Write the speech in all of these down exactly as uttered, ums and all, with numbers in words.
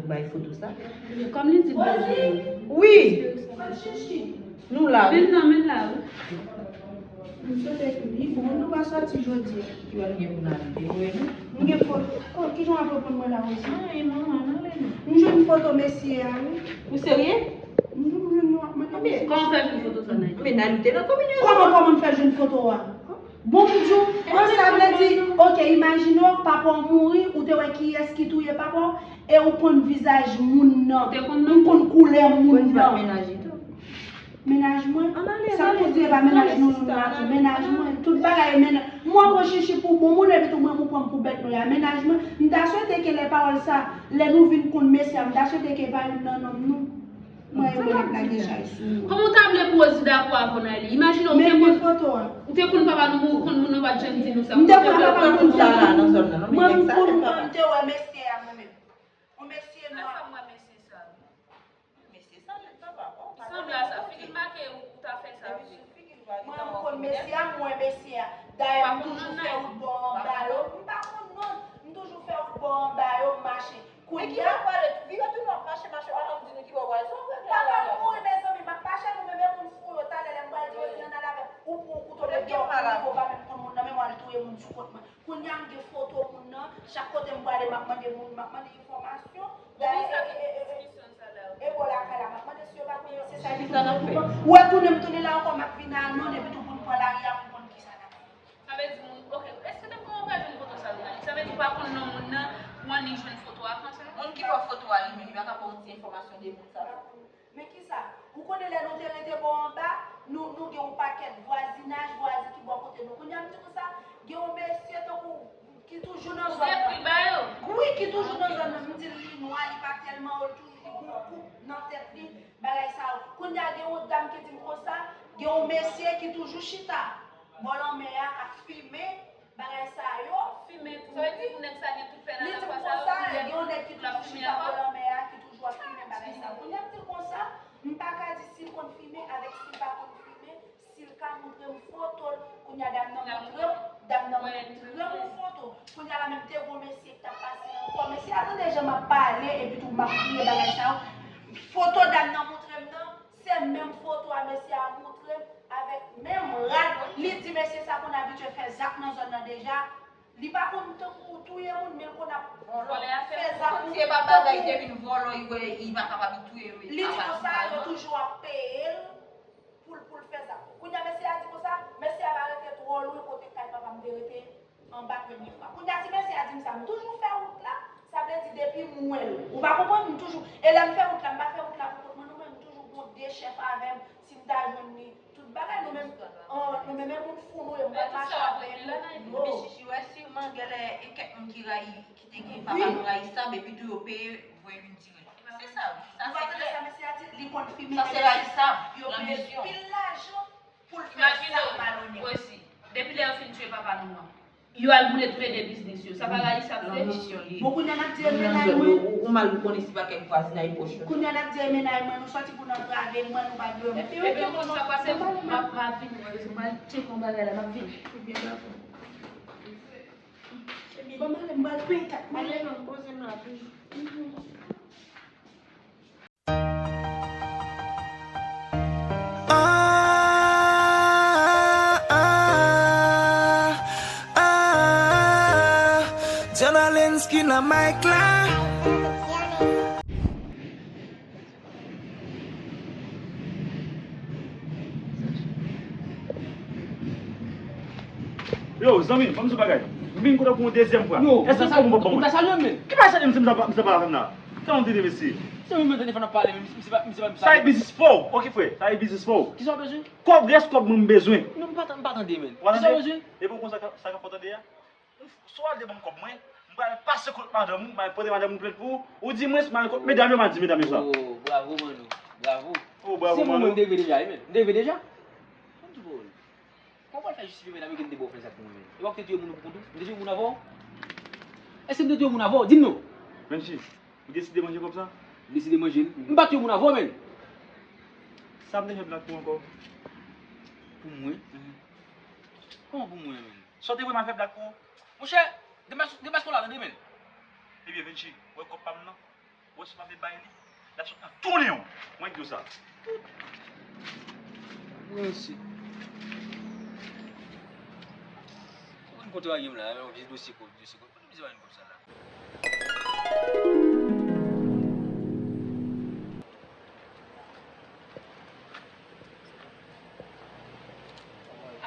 Bay foto sa. Kòm li di bezwen. Wi. Nou la wi. Vin nan men la wi. M swete li bon, nou pa sòti jodi a. Ki wè nou gen pou n ale dekouvri nou. M gen foto. Oh, ki jan w ap reponn mwen la, Rosie? Ay, manman, m ale non. M jwenn foto mesye a, wi. Ou serye? M jwenn nou ap mande mesye. Kòman w fè jwenn foto sa, Nayli? Men Nayli te nan kominyon. Kòman, kòman m fè jwenn foto a? Bon, m di w, an, sa vle di, ok, imajine w, papa w mouri, ou te wè kiyès ki touye papa w, e ou konn vizaj moun nan, ou konn koulè moun nan. Mennaj li tou. Mennaj mwen? Sa vle di e pa mennaj nou nou la tou, mennaj mwen, tout bagay e mennaj. Mwen, mwen chichi pou bon moun, epi tou mwen, mwen pran m pou bèt mwen a. Mennaj mwen, m ta swete ke lè pawòl sa, lè nou vin konn mesye a, m ta swete ke e pa youn nan nonm nou. Mwen, yo, mwen ap lage chay sou mwen. Kòman w ta vle pou Rosie dakò avè w, Nayli? Imajine w te konn, ou te konn papa nou mouri, konn moun nan pa t janm di nou sa. M te konn papa nou mouri. Mwen, m konn, mwen, m te wè mesye a, mwen menm. Yon mesye nwa. Mesye sa, lè papa. Sanble a sa, figi l make ou ta fè sa vre. Mwen, m konn mesye a, m wè mesye a. Dayè, m toujou fè wout bò anba yo. M pa konn non, m toujou fè wout bò anba yo, m mache. Kounye a, papa m mouri, mezanmi, m ap mache, nou menm e moun fou yo, talè lè m pral di yo, si ann al avè m, ou pran yon kouto, ou pa menm konn moun nan, men m al touye moun sou kont mwen. Kounye a, m gen foto moun nan, chak kote m prale, m ap mande moun, m ap mande enfòmasyon. Dayè, e, e, e, e, e bò lakay la, m ap mande si yo pa konn mesye sa, epi tou, ou wè tounen, m tounen la ankò, m ap vin a nonm, epi tou pou n pran lari a, pou n konn kisa n ap fè. Sa vle di moun, ok, èske te kòman w fè jwenn foto sa, Ronald? Sa vle di w pa konn non moun nan, ou annik jwenn foto a konsa? Moun ki pran foto a li menm, li pa ka ba w ti enfòmasyon de moun sa? Men kisa? Ou konnen lè nou te rete bò anba, nou, nou gen yon pakèt vwazinaj, vwazen ki bò kote nou. Kounye a m di konsa, gen yon mesye tankou ki toujou nan zòn nan. Wi, ki toujou nan zòn nan. M di l li nwa, li pa tèlman wo, li toujou li gon koup nan tèt li, bagay sa yo. Kounye a gen yon dam ki di m konsa, gen yon mesye ki toujou chita bò lanmè a ap fimen, bagay sa yo. Fimen tou. Sa vle di nèg sa gen tout fè nan lakwa sa yo, gen yon nèg ki toujou chita bò lanmè a, ki toujou ap fimen bagay sa yo. Kounye a m di l konsa, m pa ka di si l konn fimen avèk si l pa konn fimen, si l ka montre m foto l. Kounye a dam nan montre m, dam nan montre m yon foto. Kounye a la menm te gon mesye k t ap pase ankò. Mesye a tande jan m ap pale, epi tou m ap kriye bagay sa yo. Foto dam nan montre m nan, se menm foto a mesye a montre m avèk menm rad. Li di mesye sa konn abitye fè zak nan zòn nan deja. Li pa konn tankou touye moun, men l konn ap fè zak. Si e pa bagay te vin vòlò, li wè li pa kapab touye. Li di konsa, yo toujou ap peye l pou l, pou l fè zak. Kounye a, mesye a di konsa, mesye a pa rete twò lwen kote kay papa m te rete anba premye fwa. Kounye a, si mesye a di m sa, m toujou fè wout la, sa vle di depi m wè l. Ou pa konprann? M toujou, e lè m fè wout la, m pa fè wout la pou kont mwen non, men m toujou gon de chèf avè m. Si m ta jwenn li, tout bagay, nou menm, an, nou menm, e moun fou nou ye, m pral mache avè nou. Michichi, wè, siman, genlè e kèk moun ki rayi, ki te gen papa nou rayisab, epi tou yo peye voye vin tire. Se sa, wi. Sa se klè. Sa mesye a di, li konn fimen. Sa se rayisab, yo peye pil lajan pou l fè sa malonèt. Imajine w, Rosie, depi lè yo fin tiye papa nou an, yo al boule tou le de biznis yo. Sa pa rayisab vre? Bon, kounye a n ap di e mennaj mwen. Ou mal konnen si pa kèk vwazinay pwòch yo. Kounye a n ap di e mennaj mwen, nou sòti pou n antrave mwen, nou pa dwe mwen. Epi ou konn sa pase, m ap, m ap vin, m al tcheke yon bagay la, m ap vin. Ou byen dakò. Epi ban m ale, m pral peye kat mwen. Ale non, poze m la toujou. Ah, ah, ah, Diana Lenski nan mic la. Yo, zanmi, ban m di w bagay. M vin kote w pou yon dezyèm fwa. Èske w kwè m p ap ban w? Ou ta salye m, men. Ki pa salye m si m ta pa, m ta pa avè m la? Fè yon tande, mesye. Se ou menm tande fò n ap pale, men misye pa, misye pa salye m. Sa e biznis pa w. Ok, frè, sa e biznis pa w. Kisa w bezwen? Kòb, rès kòb mwen m bezwen. Non, m pa, m pa tande, men. Kisa w bezwen? Epi w konn sa k ap fè w tande a? Si w al demann kòb mwen, m pral pase kot madanm ou, m al pote madanm ou plent pou ou, ou di mwen m al kot medam yo, m al di medam yo sa. Oh, bravo, Mano. Bravo. Oh, bravo, Mano. Se mwen, mwen, m te rive deja, wi, men. M te rive deja. Ban m di w pawòl. Kòman w pral fè jistifye medam yo ke m te ba w fè zak pou mwen menm? E w k te touye moun pou kont ou? M te touye moun avè w? Èske m te touye moun avè w? Di m non. Benchi, ou deside manje kòb sa? M deside manje l. M pa touye moun avè w menm. Sa m te fè blak pou ankò? Pou mwen? Kòman pou mwen menm? Sa w te vle m al fè blak pou ou? Monchè, demas, demas kon la tande menm. Ebyen, Benchi, ou wè kòb pa m nan? Wè si w pa vle bay li, l ap sot nan tounen w. Mwen k di w sa. Mwen se. Mwen kontre a gen la, yon vye dosye kòb, dosye kòb. Kote misye va jwenn kòb sa la?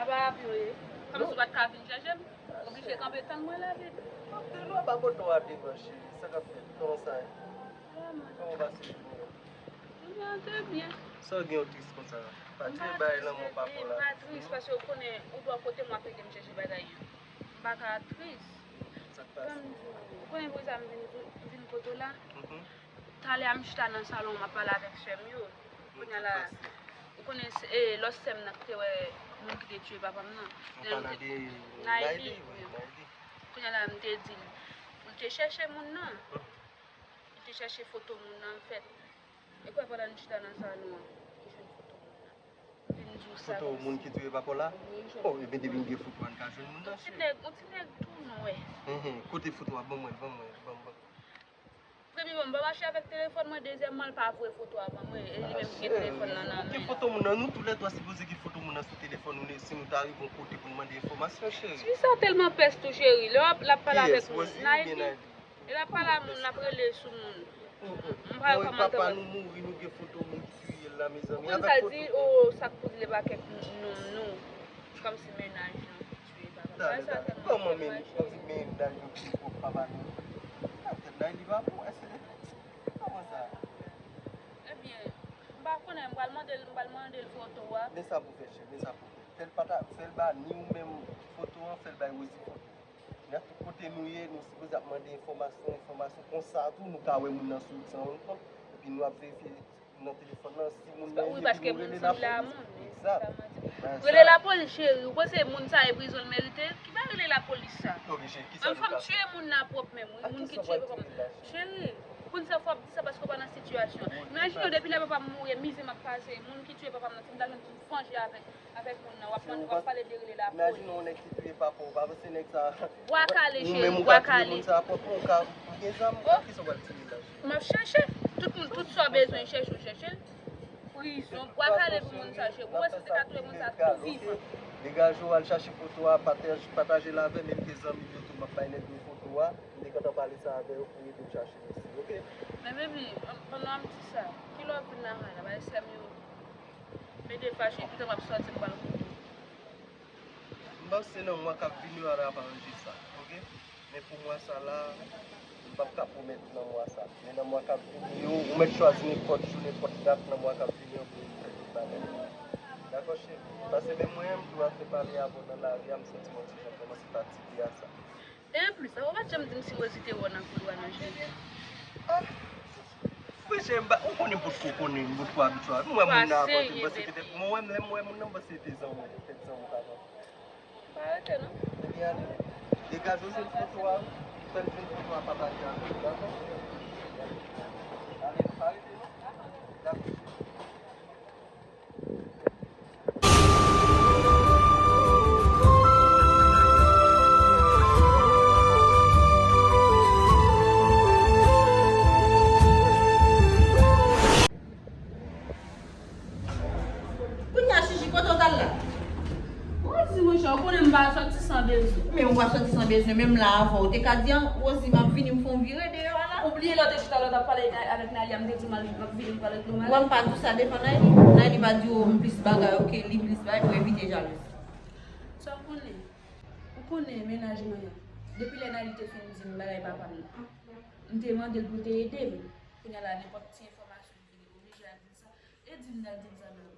Apa avyon ye? Kòmsi w pa t ka vin chèche m? Oblije kanpe tann mwen la, baby. Devan pa kote w a devan, cheri. Sa k ap fèt? Kòman sa ye? Kòman w pase jounen an? Jounen an te byen. Sa w gen w tris konsa? Pati bay lanmou pa pou la. M pa tris paske w konnen ou dwe kote m w ap ede m chèche bagay yo. M pa ka tris. Sa k pase? Ou konnen poukisa m vin, vin kote w la? Talè a m chita nan salon, m ap pale avèk sè m yo. Kounye a la, ou konnen, e, lòt sè m nan ki te wè moun ki te tiye papa m nan. Ou pale de Nayli, wi, Nayli. Kounye a la, m te di l pou l te chèche moun nan. Li te chèche foto moun nan, anfèt. E kwè pandan n chita nan salon an, li jwenn foto moun nan. Li vin di w sa. Foto moun ki touye papa w la? Wi, jwenn. Oh, ebyen, depi n gen foto a, n ka jwenn moun nan, cheri. Yon ti nèg, yon ti nèg tou nwè. Enhen, kote foto a? Ban mwen, ban mwen, ban mwen. Premyèman, m pa mache avèk telefòn mwen, dezyèmman, l pa voye foto a ban mwen, e li menm ki gen telefòn nan nan men l. Ki foto moun nan? Nou toulètwa sipoze gen foto moun nan sou telefòn nou, si nou ta rive yon kote pou n mande enfòmasyon, cheri. Fi sa tèlman pès tou, cheri. Lè w ap, l ap pale avèk moun, Nayli. E l ap pale a moun, l ap rele sou moun. M pa wè kòman l ta pral. Nou mouri, nou gen foto moun ki touye l la, mezanmi. Ou konn sa l di, o, sa k pou di l e pa kèk nonm nou. Kòmsi mennaj lan ki tiye papa m. Bagay sa tèlman fè m mal, cheri. Kòman menm? Kòmsi mennaj yo ki pwòp papa nou. Nan tèt la, li pa bon, èske, kòman sa? Ebyen, m pa konnen, m pral mande l, m pral mande l foto a. Men sa pou fè, cheri, men sa pou fè. Fè l pata-, fè l ba ni ou menm foto an, fè l bay Rosie foto. Nan tout kote nou ye, nou sipoze ap mande enfòmasyon, enfòmasyon. Konsa tou, nou ka wè moun nan sou wout san rann kont. Epi nou ap verifye nan telefòn nan, si moun nan ye, epi nou rele lapolis. Egzat. Rele lapolis, cheri. Ou panse moun sa e prizon l merite? Ki bagay rele lapolis sa? Menm fanm tiye moun nan pwòp menm, wi. Moun ki tiye papa m. Cheri, ou konn sa fò w ap di sa paske w pa nan sitiyasyon. Imajine w, depi lè papa m mouri, e mizè m ap pase. Moun ki tiye papa m nan, si m ta jwenn ti fanj avèk avèk moun nan, w ap mande, w ap pale de rele lapolis. Imajine yon nèg ki touye papa w, pa panse nèg sa. Bwa kale, cheri, bwa kale. Ou menm ou ka touye moun sa, pòp ou ka, ou gen zam, kisa w pral di moun nan? M ap chèche. Tout moun, tout sa w bezwen chèche, w chèche l. Prizon, bwa kale pou moun sa, cheri. Ou panse w te ka touye moun sa tou vivan? Degaje w, al chache foto a, pataje, pataje l avè m, e m gen zanmi m yo tou, m ap bay nèg yo foto a. M te gentan pale sa avè yo pou yo ede m chache mesye, oke? Men baby, pandan w ap di sa, kilè w ap vin lakay la, bay sè m yo. Mete fache, toutan m ap sòti, m pral kote w. M panse nan mwa k ap vini yo, n ap aranje sa, oke? Men pou mwa sa la, m p ap ka pwomèt nan mwa sa. Men nan mwa k ap vini yo, ou mèt chwazi nenpòt jou, nenpòt dat nan mwa k ap vini yo pou nou fè tout bagay. Dakò, cheri? Paske menm mwen, m tou ap fè pale avè w nan lari a, m santi m yon ti jan kòmanse fatige a sa. E anplis, ou pa t janm di m si Rosie te wè w nan koulwa nan jèn. Ah! Mesye, m pa, ou konnen m potko konnen, m potko abitye avè l. M wè moun nan apòte, m panse petèt, mwen, lè m wè moun nan, m panse se te zanmi, petèt zanmi papa m. Pa rete, non. Ebyen, ale. Degaje w jwenn foto a, fè l jwenn foto a, pataje avè l, dakò? Ale, pa rete, non. Dakò. Kounye a, Chichi, kote w t al la? Rosie, monchè, ou konnen m pa sòti san bezwen. Men ou pa sòti san bezwen, menm la avan, ou te ka di, an, Rosie, m ap vini, m fè yon vire deyò a la. Ou bliye lè w te chita la, w t ap pale avèk Nayli a, m te di w m ap vini, m pale ak nou. Wè, m pa di w sa devan Nayli. Nayli pa di w m plis bagay, oke, li plis bagay pou evite jalouzi. Sa w konnen? Ou konnen mennaj mwen an. Depi lè Nayli te fin di m bagay papa m nan, m te mande l pou l te ede m. Kounye a la, nenpòt ti enfòmasyon m vini oblije al di l sa. E di m nan di m sa menm.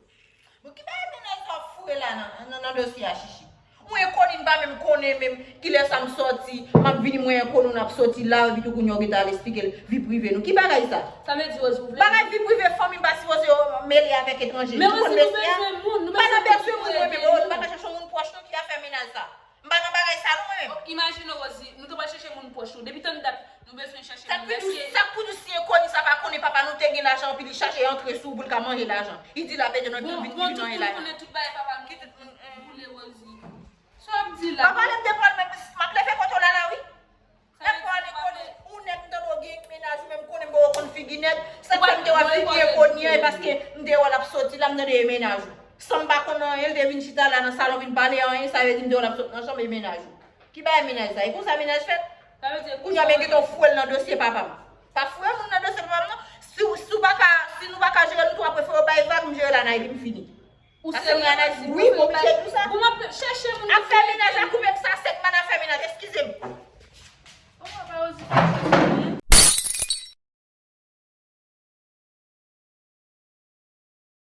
Bon, ki bagay mennaj sa w ap foure la nan, nan, nan dosye a, Chichi? Yon enkoni m pa menm konnen menm kilè sa m sòti, m ap vini, mwen enkoni w, n ap sòti la, epi tou kounye a w gentan al esplike l vi prive nou. Ki bagay sa? Sa vle di, Rosie, ou vle bagay vi prive fanmi m pa sipoze mele avèk etranje. Men Rosie, nou bezwen moun, nou bezwen moun. M pa nan bezwen moun mwen menm, oh, m pa ka chèche yon moun pwòch non ki afè mennaj sa. M pa nan bagay sa non mwen menm. Oh, imajine w, Rosie, nou te pral chèche moun pwòch ou. Depi tann dat, nou bezwen chèche moun. Sa k pou di, sa k pou di si enkoni sa pa konnen papa nou te gen lajan anpil, li chache antre sou ou pou l ka manje lajan. Li di l ap ede nou epi nou vin, li vin manje lajan. Bon, tout moun konnen tout bagay papa m boule, Rosie. Sa w ap di la? Pa pale m de pral menm, m ap leve kote w la la wi. Lè pral enkoni, ou nèg m tande w gen Menaj ou menm konnen m poko konn figi nèg. Sa k fè m te wè figi e kounye a, e paske m te wè l ap soti la, m tande e mennaj ou. San m pa konn anyen, l te vin chita la nan salon, vin pale anyen, sa vle di m te wè l ap sot nan chanm e mennaj ou. Ki bagay mennaj sa? E konsa mennaj fèt? Kounye a, men gentan foure l nan dosye papa m. Pa foure moun nan dosye papa m, non. Si, si w pa ka, si nou pa ka jere nou twa, prefere w bay vag, m jere l ann Ayiti, m fini. Ou serye? Wi, m oblije di w sa. Bon, m ap chèche moun. Ap fè mennaj la, koupe m sa sèk, m pa nan fè mennaj, eskize m.